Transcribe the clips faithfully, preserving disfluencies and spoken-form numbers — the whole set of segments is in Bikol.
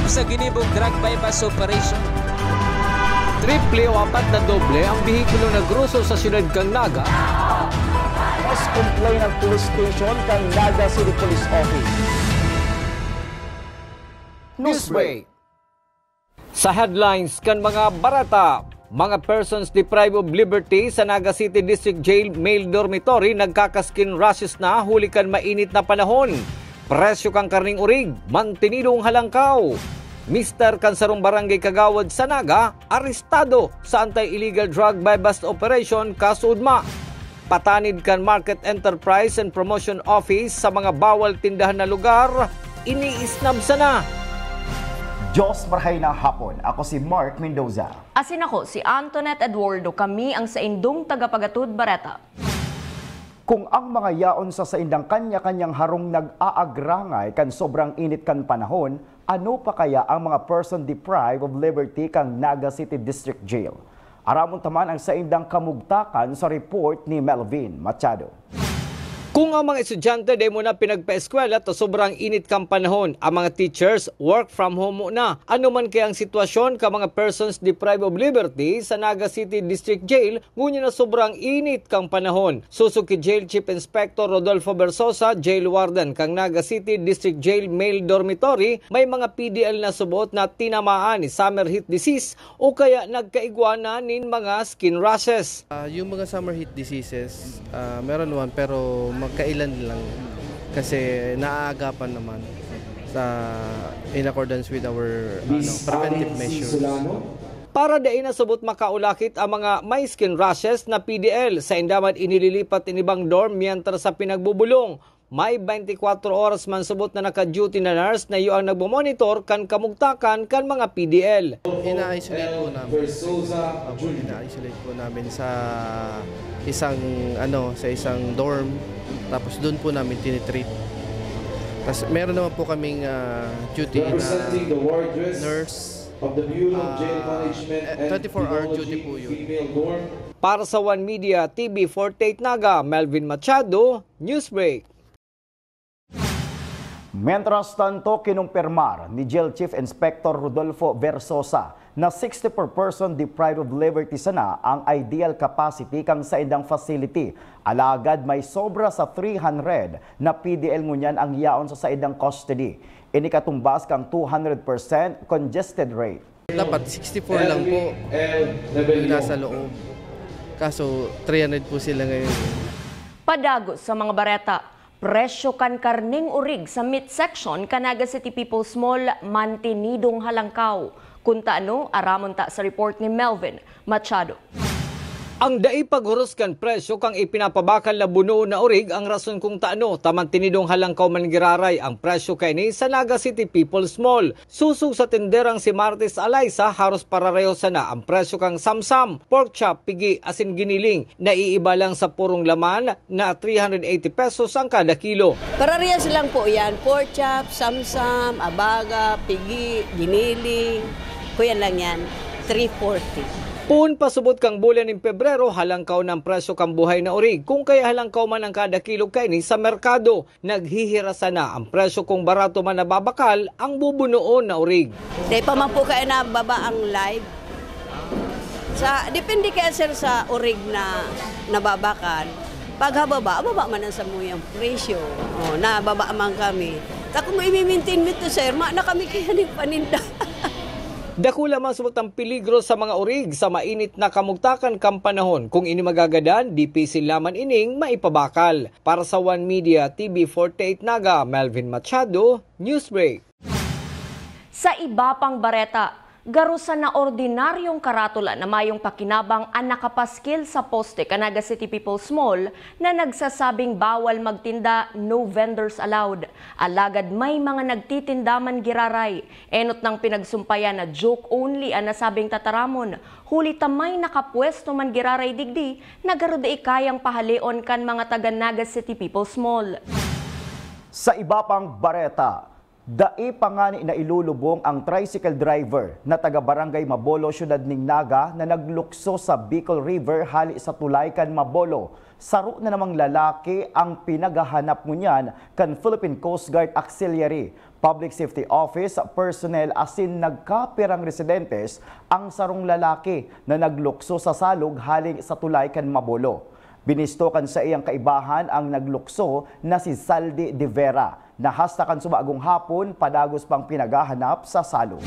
Sa ginibong drug buy-bust operation, triple o apat na doble ang behikulo na groso sa siyudad kan Naga. Mas complain ang police station kan Naga City Police Office. Newsbreak. Sa headlines kan mga bareta, mga persons deprived of liberty sa Naga City District Jail male dormitory nagkakaskin rashes na huli kan mainit na panahon. Presyo kan karneng orig, mantinidong halangkaw. Mister kan sarong barangay kagawad sa Naga, arestado sa anti-illegal drug buy-bust operation, kaso ugma. Patanid kan Market Enterprise and Promotion Office sa mga bawal tindahan na lugar, iniisnab sana. Diyos marhay na hapon. Ako si Mark Mendoza. Asin ako si Antoinette Eduardo. Kami ang saindong tagapagatud bareta. Kung ang mga yaon sa saindang kanya-kanyang harong nag-aagrangay kan sobrang init kan panahon, ano pa kaya ang mga person deprived of liberty kan Naga City District Jail? Aramon ta man ang saindang kamugtakan sa report ni Melvin Machado. Kung ang mga estudyante dai mo na pinagpaeskwela ta sobrang init kan panahon, ang mga teachers work from home mo na. Ano man kaya ang sitwasyon kan mga persons deprived of liberty sa Naga City District Jail ngunyan na sobrang init kan panahon? Sosog ki Jail Chief Inspector Rodolfo Bersosa, Jail Warden kan Naga City District Jail Male Dormitory, may mga P D L na subot na tinamaan ni summer heat disease o kaya nagkaigwa na nin mga skin rashes. Ah, yung mga summer heat diseases, ah, meron naman, pero magkailan lang kasi naaagapan naman sa, in accordance with our, ano, preventive measures. Para dai na subot makaulakit ang mga may skin rashes na P D L, sainda man inililipat nin ibang dorm mientras sa pinagbubulong. May twenty-four oras man subot na naka-duty na nurse na iyo ang nagmo-monitor kan kamugtakan kan mga P D L. Ina-isolate po namin. Opo, ina-isolate po namin sa isang, ano, sa isang dorm. Tapos doon po namin tinitreat. Tas meron naman po kaming, ah, duty na nurse. Ah, eh, twenty-four hour duty po yun. Para sa One Media T V forty-eight Naga, Melvin Machado, Newsbreak. Mientras tanto, kinumpirmar ni Jail Chief Inspector Rodolfo Versosa na sixty-four person deprived of liberty sana ang ideal capacity kan saindang facility. Alagad may sobra sa three hundred na P D L ngunyan ang yaon sa saindang custody. Ini katumbas kan two hundred percent congested rate. Dapat sixty-four lang po yung nasa loob. Kaso, three hundred po sila ngayon. Padagos sa mga bareta, presyo kan karneng orig sa meat section kan Naga City People's Mall mantinidong halangkaw. Kun ta ano, aramon ta sa report ni Melvin Machado. Ang dai paghuros kan presyo kan ipinapabakal na bunoon na orig ang rason kung ta ano ta mantinidong halangkaw man giraray ang presyo kaini sa Naga City People's Mall. Sosog sa tinderang si Martes Alaysa, haros parareho sana ang presyo kan samsam, pork chop, pigi, asin giniling. Naiiba lang sa purong laman na three hundred eighty pesos ang kada kilo. Pararehas lang po yan. Pork chop, samsam, abaga, pigi, giniling. Kuyan lang yan. Three forty. Poon pa subot kan bulan nin Pebrero, halangkaw na ang presyo kan buhay na orig, kung kaya halangkaw man ang kada kilo kaini sa merkado. Naghihiras sana ang presyo kung barato man nababakal ang bubunoon na orig. Dai pa man po kaya nababa ang live. Sa, depende kaya, sir, sa orig na nababakal. Paghababa, baba man ang samuyang presyo. Oh, nababa man kami. Ta kung maimimintin mi to, sir, ma na kami kaya ning paninda. Dakula man subot ang peligro sa mga orig sa mainit na kamugtakan kan panahon. Kung ini magagadan, dipisil na man ining maipabakal. Para sa One Media T V forty-eight Naga, Melvin Machado, Newsbreak. Sa iba pang bareta, garo sana ordinaryong karatula na mayong pakinabang an nakapaskil sa poste kan Naga City People's Mall na nagsasabing bawal magtinda, no vendors allowed. Alagad may mga nagtitinda man giraray. Enot nang pinagsumpayan na joke only an nasabing tataramon, huli ta may nakapwesto man giraray digdi na garo dai kayang pahaleon kan mga taga Naga City People's Mall. Sa iba pang bareta, Dai pa ngani nailulubong ang tricycle driver na taga Barangay Mabolo, Syudad nin Naga, na naglukso sa Bicol River hali sa tulay kan Mabolo. Saro na namang lalaki ang pinaghahanap ngunyan kan Philippine Coast Guard Auxiliary, Public Safety Office personnel asin nagkapirang residentes ang sarong lalaki na naglukso sa salog hale sa tulay kan Mabolo. Binisto kan saiyang kaibahan ang naglukso na si Saldi de Vera. Nahasta kan subagong hapon, padagos pang pinaghahanap sa salog.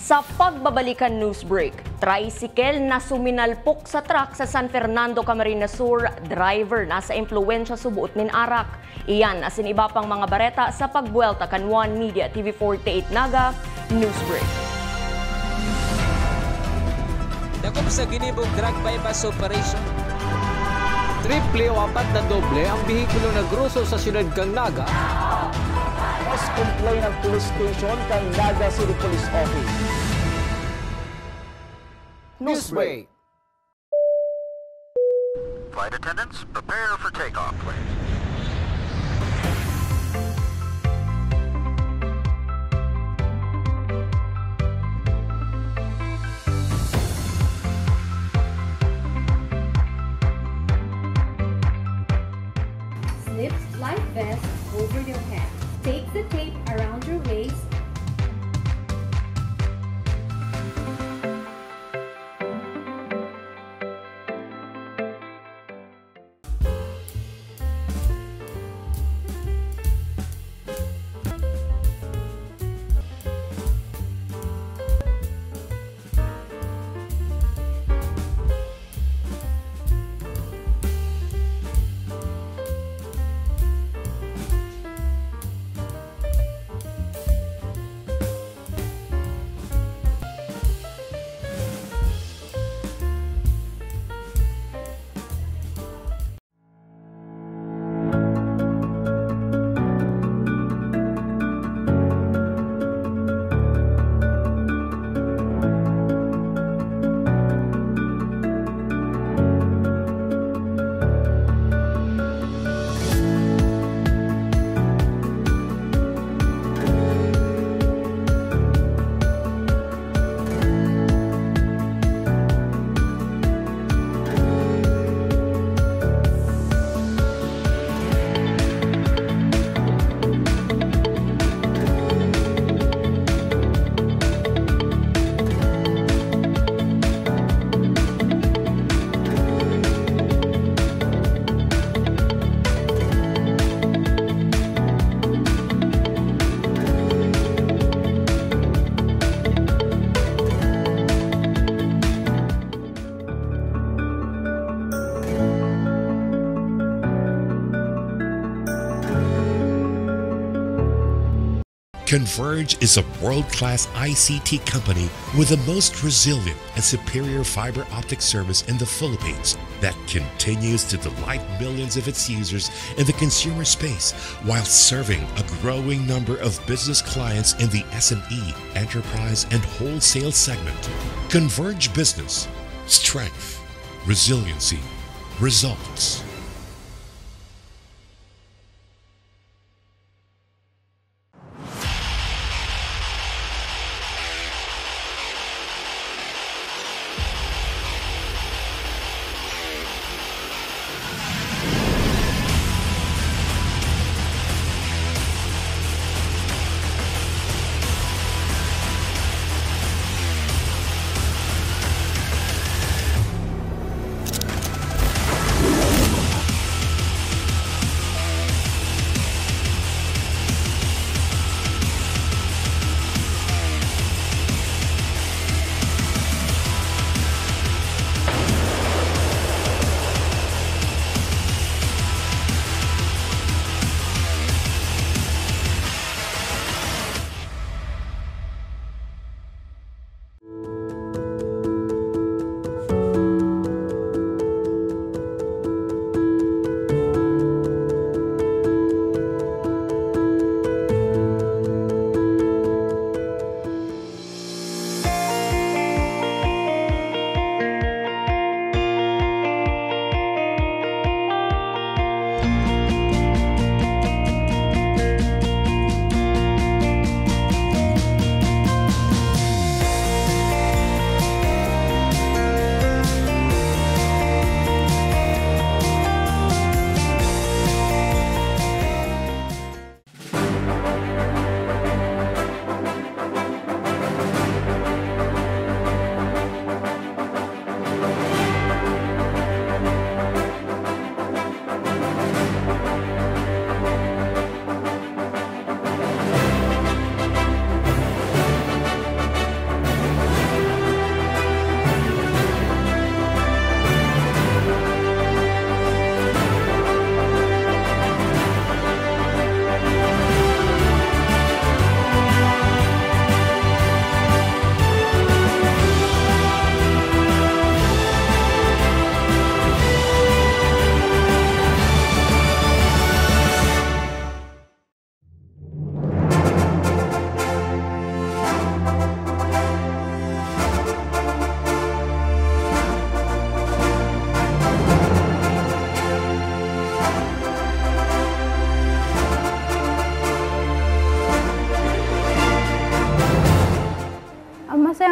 Sa pagbabalik kan news break, tricycle na suminalpok sa truck sa San Fernando, Camarines Sur, driver nasa impluwensya suboot nin arak. Iyan asin iba pang mga bareta sa pagbuwelta kan One Media T V forty-eight Naga News Break. Dakop sa ginibong drug buy-bust operation. Triple o apat na doble ang behikulo na groso sa siyudad kan Naga. Mas complain ang police station kan Naga City Police Office. Newsbreak. Flight attendants, prepare for takeoff, please. Slip life vest over your head. Take the tape around your waist. Converge is a world-class I C T company with the most resilient and superior fiber optic service in the Philippines that continues to delight millions of its users in the consumer space while serving a growing number of business clients in the S M E, enterprise, and wholesale segment. Converge Business. Strength. Resiliency. Results.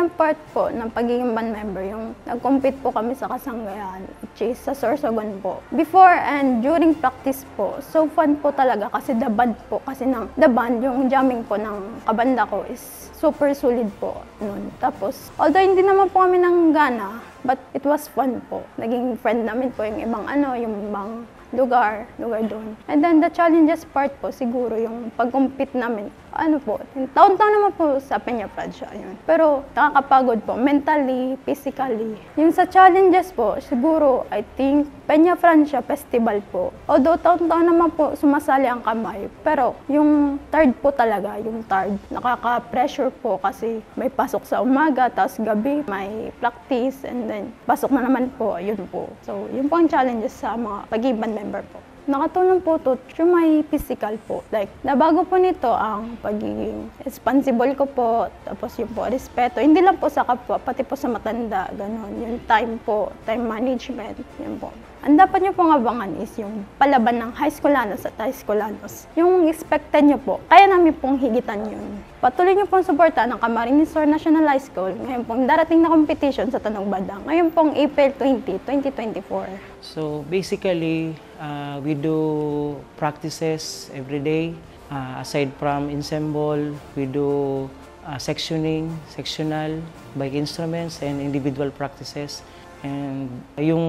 Ang part po ng pagiging band member, yung nag-compete po kami sa Kasanggayan, which is sa Sorsogon po. Before and during practice po, so fun po talaga kasi the band po, kasi ng the band, yung jamming po ng kabanda ko is super solid po nun. Tapos, although hindi naman po kami nanggana, but it was fun po. Naging friend namin po yung ibang ano, yung ibang lugar, lugar doon. And then the challenges part po, siguro yung pag-compete namin. Ano po, taon-taon naman po sa Peña Francia yun. Pero nakakapagod po, mentally, physically. Yung sa challenges po, siguro, I think, Peña Francia Festival po. Although taon-taon naman po sumasali ang Kamay, pero yung third po talaga, yung third, nakaka-pressure po kasi may pasok sa umaga, tapos gabi may practice, and then pasok na naman po, yun po. So, yun po ang challenges sa mga pagiging band member po. Nakatulong po to through my physical po. Like, nabago po nito ang pagiging responsible ko po, tapos yung po respeto, hindi lang po sa kapwa, pati po sa matanda, ganun. Yung time po, time management, yun po. Ang dapat nyo pong abangan is yung palaban ng high schoolanos at high schoolanos. Yung expected nyo po, kaya namin pong higitan yun. Patuloy nyo pong suportahan ang Camarines Sur National High School ngayon pong darating na competition sa Tanog Badang, ngayon pong April twenty, twenty twenty-four. So basically, uh, we do practices every day. Uh, aside from ensemble, we do uh, sectioning, sectional by instruments and individual practices. And yung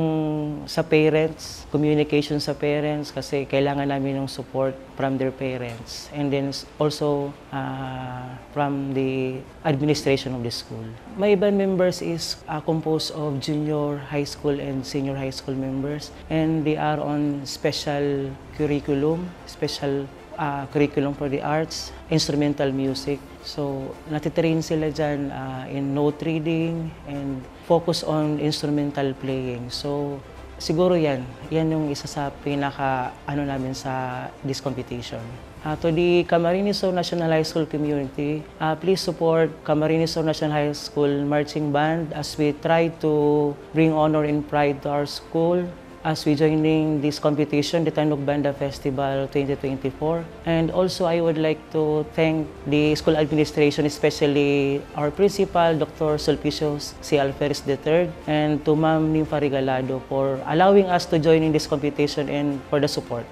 sa parents, communication sa parents kasi kailangan namin ng support from their parents. And then s- also uh, from the administration of the school. My band members is uh, composed of junior high school and senior high school members. And they are on special curriculum, special uh, curriculum for the arts, instrumental music. So, natitrain sila dyan uh, in note reading and focus on instrumental playing. So, siguro yan. Yan yung isa sa pinaka ano namin sa this competition. Uh, to the Camarines Sur National High School community, uh, please support Camarines Sur National High School Marching Band as we try to bring honor and pride to our school as we joining this competition, the Tanog Banda Festival twenty twenty-four. And also, I would like to thank the school administration, especially our principal, Doctor Sulpicio C. Alferez the third, and to Ma'am Nympha Regalado for allowing us to join in this competition and for the support.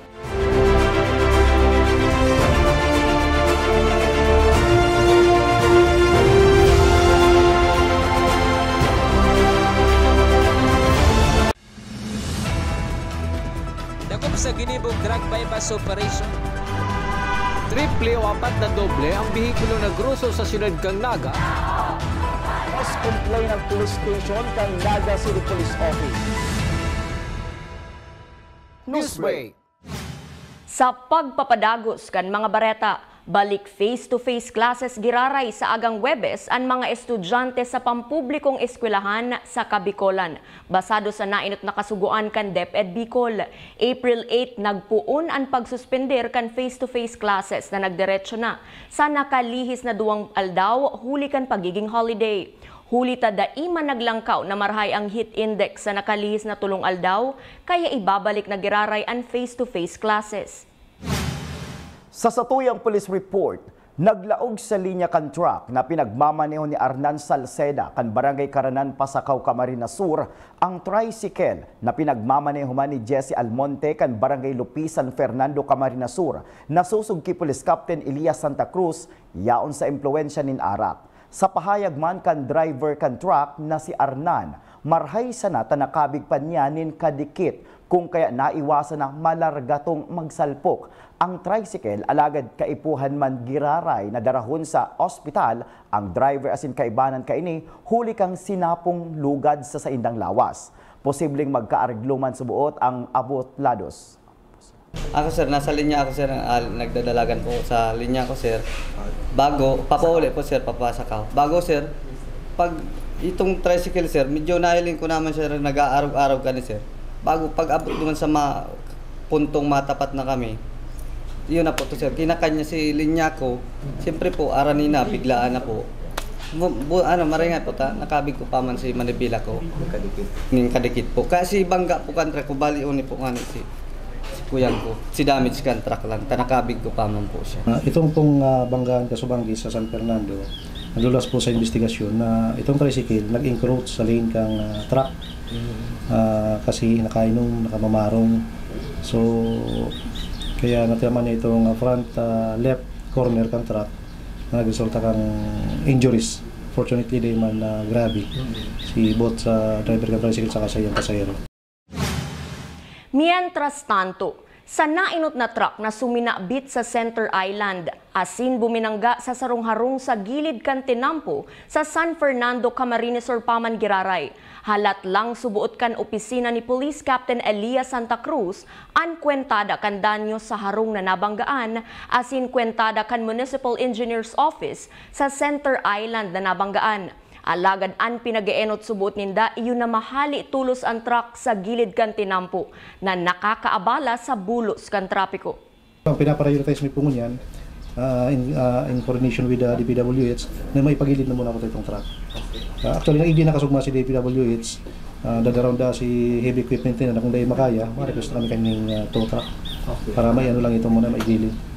Dakop sa ginibong drug buy-bust operation. Triple o apat na doble ang behikulo na groso sa siyudad kan Naga. Mas complain ang police station kan Naga City Police Office. Newsbreak. Sa pagpapadagos kan mga bareta, balik face-to-face classes giraray sa agang Huwebes an mga estudyante sa pampublikong eskwelahan sa Kabikolan. Basado sa nainot na kasugoan kan DepEd Bicol, April eight nagpoon an pagsuspender kan face-to-face classes na nagdiretso na sa nakalihis na duwang aldaw huli kan pagiging holiday. Huli ta dai man naglangkaw na marahay ang heat index sa nakalihis na tolong aldaw, kaya ibabalik na giraray an face-to-face classes. Sa satuyang police report, naglaog sa linya kan truck na pinagmamaneho ni Arnan Salceda kan Barangay Caranan, Pasacao, Camarines Sur, ang tricycle na pinagmamaneho man ni Jesse Almonte kan Barangay Lupi, San Fernando, Camarines Sur, na susog ki Police Captain Elias Santa Cruz, yaon sa impluwensya nin arak. Sa pahayag man kan driver kan truck na si Arnan, marhay sana ta nakabig pa niya nin kadikit, kung kaya naiwasan na malarga tong magsalpok ang tricycle, alagad kaipuhan man giraray na darahon sa ospital ang driver asin kaibanan kaini huli kang sinapong lugad sa saindang lawas. Posibleng magkaariglo man suboot ang abotlados. Ako sir, nasa linya ako sir, ah, nagdadalagan po sa linya ko sir. Bago, papauli po sir, papasok ako. Bago sir, pag itong tricycle sir, medyo nahiling ko naman sir, nag-aarog-arog ka ni sir. Bago pag abot naman sa ma puntong matapat na kami, yun na po to sir, kinakan niya si linya ko. Siyempre po, arani na, biglaan na po. Bu, bu, ano, maringay po ta, nakabig ko pa man si manibila ko. Kadikit. Ning kadikit po. Kasi bangga po kantra ko, bali uni po nga si Kuyang ko, si damage contract lang, tanakabig ko pa man po siya. Uh, itong pong uh, banggaan kasubanggi sa San Fernando, Nalulas po sa investigasyon na itong tricycle nag-encroach sa lane kang, ah, truck. Ah, kasi nakainom, nakamamarong. So, kaya natamaan niya itong, ah, front, ah, left corner kang truck na nagresulta kang injuries. Fortunately, di man na grabe si both sa driver kang tricycle saka sa iyang pasahero. Mientras tanto, sa nainot na truck na suminabit sa Center Island, asin buminangga sa sarong harong sa gilid kan tinampo sa San Fernando, Camarines Sur pa man giraray. Halat lang suboot kan opisina ni Police Captain Elias Santa Cruz an kwentada kan danyo sa harong na nabanggaan, asin kwentada kan Municipal Engineer's Office sa Center Island na nabanggaan. Alagad an pinag-eenot suboot ninda iyo na mahali tolos an truck sa gilid kan tinampo na nakakaabala sa bulos kan trapiko. Ang pinaprioritize mi po ngunyan, ah, in, ah, in coordination with the D P W H, na maipagilid na muna po itong truck. Ah, actually, naigi na kasugma si D P W H, ah, dadarawon da si heavy equipment na kung dahil makaya, ma-request na kami kaning, ah, tow truck. Para may ano lang ito muna, maigilid.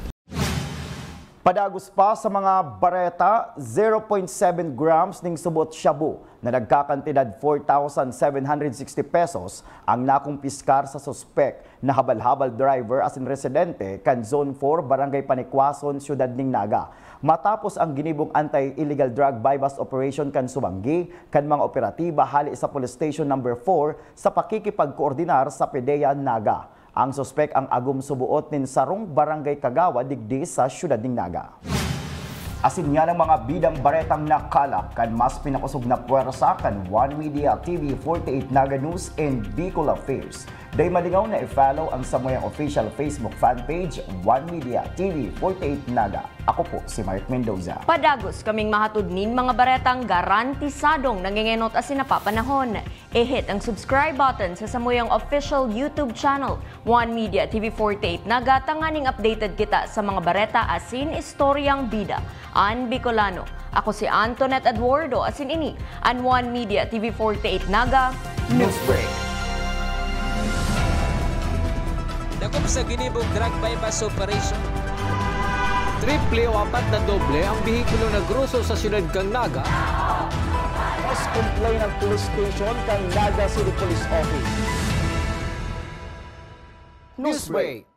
Padagos pa sa mga bareta, zero point seven grams ning subot shabu na nagkakantidad four thousand seven hundred sixty pesos ang nakumpiskar sa suspek na habal-habal driver asin residente kan Zone four, Barangay Panikwason, Siyudad ning Naga. Matapos ang ginibong anti-illegal drug buy-bust operation kan subanggi kan mga operatiba hali sa Police Station Number four sa pakikipagkoordinar sa PDEA Naga. Ang suspek ang agom suboot nin sarong barangay kagawad digdi sa siyudad nin Naga. Asin yan ang mga bidang baretang nakalap kan mas pinakosog na pwersa kan One Media T V forty-eight Naga News and Bicol Affairs. Dai malingaw na i-follow ang samuyang official Facebook fan page, One Media T V forty-eight Naga. Ako po si Mark Mendoza. Padagos kaming mahatod nin mga baretang garantisadong nangengenot asin napapanahon. I-hit ang subscribe button sa samuyang official YouTube channel, One Media T V forty-eight Naga, tanganing updated kita sa mga bareta asin istoryang bida an Bicolano. Ako si Antoinette Eduardo, asin ini an One Media T V forty-eight Naga Newsbreak. Dakop sa ginibong drug buy-bust operation. Triple o apat na doble ang behikulo na groso sa siyudad kan Naga. Mas complain ang police station kan Naga City Police Office. Newsbreak.